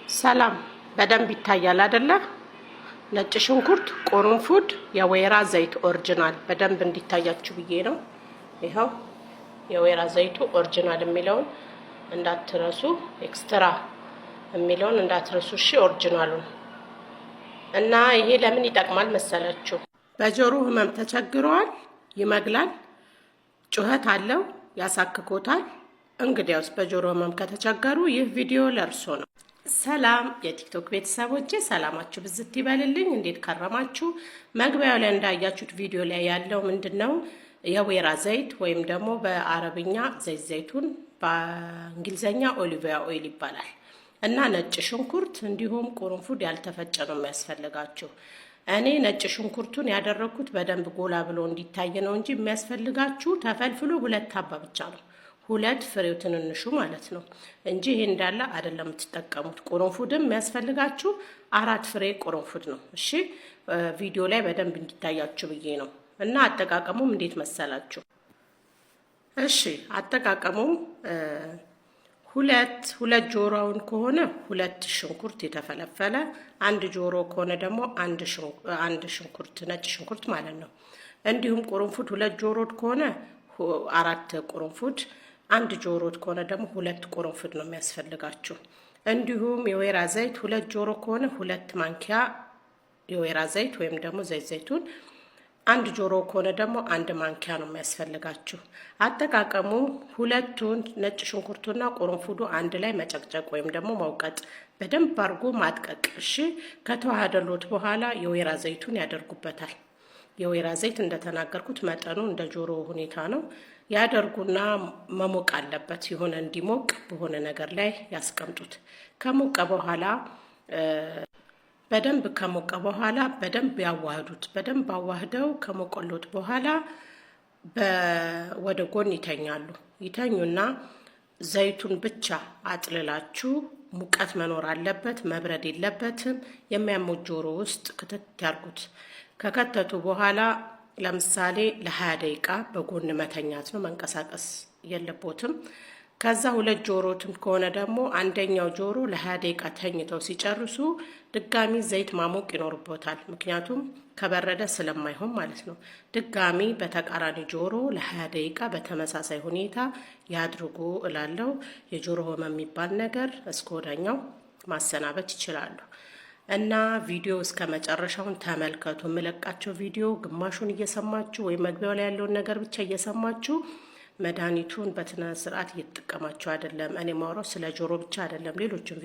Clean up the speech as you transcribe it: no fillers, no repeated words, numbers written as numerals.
ሰላም በደንብ ይታያል አይደለ? ነጭ ሽንኩርት፣ ቅርንፉድ፣ የወይራ ዘይት original በደንብ እንዲታያችሁ ብዬ ነው። ይኸው የወይራ ዘይቱ original የሚለውን እንዳትረሱ፣ extra የሚለውን እንዳትረሱ። እሺ original ኡን። እና ይሄ ለምን ይጠቅማል መሰላችሁ? በጆሮ ህመም ተቸግረዋል፣ ይመግላል፣ ጩኸት አለው፣ ያሳክኮታል። እንግዲያውስ በጆሮ ህመም ከተቸገሩ ይህ ቪዲዮ ለእርሶ ነው። ሰላም የቲክቶክ ቤተሰቦቼ፣ ሰላማችሁ ብዝት ይበልልኝ። እንዴት ከረማችሁ? መግቢያው ላይ እንዳያችሁት ቪዲዮ ላይ ያለው ምንድን ነው? የወይራ ዘይት ወይም ደግሞ በአረብኛ ዘይት ዘይቱን፣ በእንግሊዝኛ olive oil ይባላል እና ነጭ ሽንኩርት እንዲሁም ቁርንፉድ ያልተፈጨ ነው የሚያስፈልጋችሁ። እኔ ነጭ ሽንኩርቱን ያደረግኩት በደንብ ጎላ ብሎ እንዲታይ ነው እንጂ የሚያስፈልጋችሁ ተፈልፍሎ ሁለት ሀባ ብቻ ነው። ሁለት ፍሬው ትንንሹ ማለት ነው እንጂ ይሄ እንዳለ አይደለም የምትጠቀሙት። ቁርንፉድም የሚያስፈልጋችሁ አራት ፍሬ ቁርንፉድ ነው። እሺ ቪዲዮ ላይ በደንብ እንዲታያችሁ ብዬ ነው። እና አጠቃቀሙም እንዴት መሰላችሁ? እሺ አጠቃቀሙም ሁለት ሁለት ጆሮውን ከሆነ ሁለት ሽንኩርት የተፈለፈለ፣ አንድ ጆሮ ከሆነ ደግሞ አንድ ሽንኩርት፣ ነጭ ሽንኩርት ማለት ነው። እንዲሁም ቁርንፉድ ሁለት ጆሮ ከሆነ አራት ቁርንፉድ፣ አንድ ጆሮ ከሆነ ደግሞ ሁለት ቁርንፉድ ነው የሚያስፈልጋችሁ። እንዲሁም የወይራ ዘይት ሁለት ጆሮ ከሆነ 2 ማንኪያ የወይራ ዘይት ወይም ደግሞ ዘይት ዘይቱን፣ አንድ ጆሮ ከሆነ ደግሞ 1 ማንኪያ ነው የሚያስፈልጋችሁ። አጠቃቀሙ ሁለቱን ነጭ ሽንኩርቱና ቁርንፉዱ አንድ ላይ መጨቅጨቅ ወይም ደግሞ መውቀጥ፣ በደንብ አድርጎ ማድቀቅ። እሺ ከተዋሃደሎት በኋላ የወይራ ዘይቱን ያደርጉበታል። የወይራ ዘይት እንደተናገርኩት መጠኑ እንደ ጆሮ ሁኔታ ነው። ያደርጉና መሞቅ አለበት። የሆነ እንዲሞቅ በሆነ ነገር ላይ ያስቀምጡት። ከሞቀ በኋላ፣ በደንብ ከሞቀ በኋላ በደንብ ያዋህዱት። በደንብ አዋህደው ከሞቀሎት በኋላ ወደ ጎን ይተኛሉ። ይተኙና ዘይቱን ብቻ አጥልላችሁ፣ ሙቀት መኖር አለበት፣ መብረድ የለበትም። የሚያሙት ጆሮ ውስጥ ክትት ያርጉት። ከከተቱ በኋላ ለምሳሌ ለ20 ደቂቃ በጎን መተኛት ነው፣ መንቀሳቀስ የለቦትም። ከዛ ሁለት ጆሮትም ከሆነ ደግሞ አንደኛው ጆሮ ለ20 ደቂቃ ተኝተው ሲጨርሱ ድጋሚ ዘይት ማሞቅ ይኖርቦታል። ምክንያቱም ከበረደ ስለማይሆን ማለት ነው። ድጋሚ በተቃራኒ ጆሮ ለ20 ደቂቃ በተመሳሳይ ሁኔታ ያድርጉ እላለሁ። የጆሮ ህመም የሚባል ነገር እስከ ወዲያኛው ማሰናበት ይችላሉ። እና ቪዲዮ እስከ መጨረሻውን ተመልከቱ። የምለቃቸው ቪዲዮ ግማሹን እየሰማችሁ ወይም መግቢያው ላይ ያለውን ነገር ብቻ እየሰማችሁ መድኃኒቱን በስነ ስርዓት እየተጠቀማችሁ አይደለም። እኔ ማውራው ስለ ጆሮ ብቻ አይደለም፣ ሌሎችም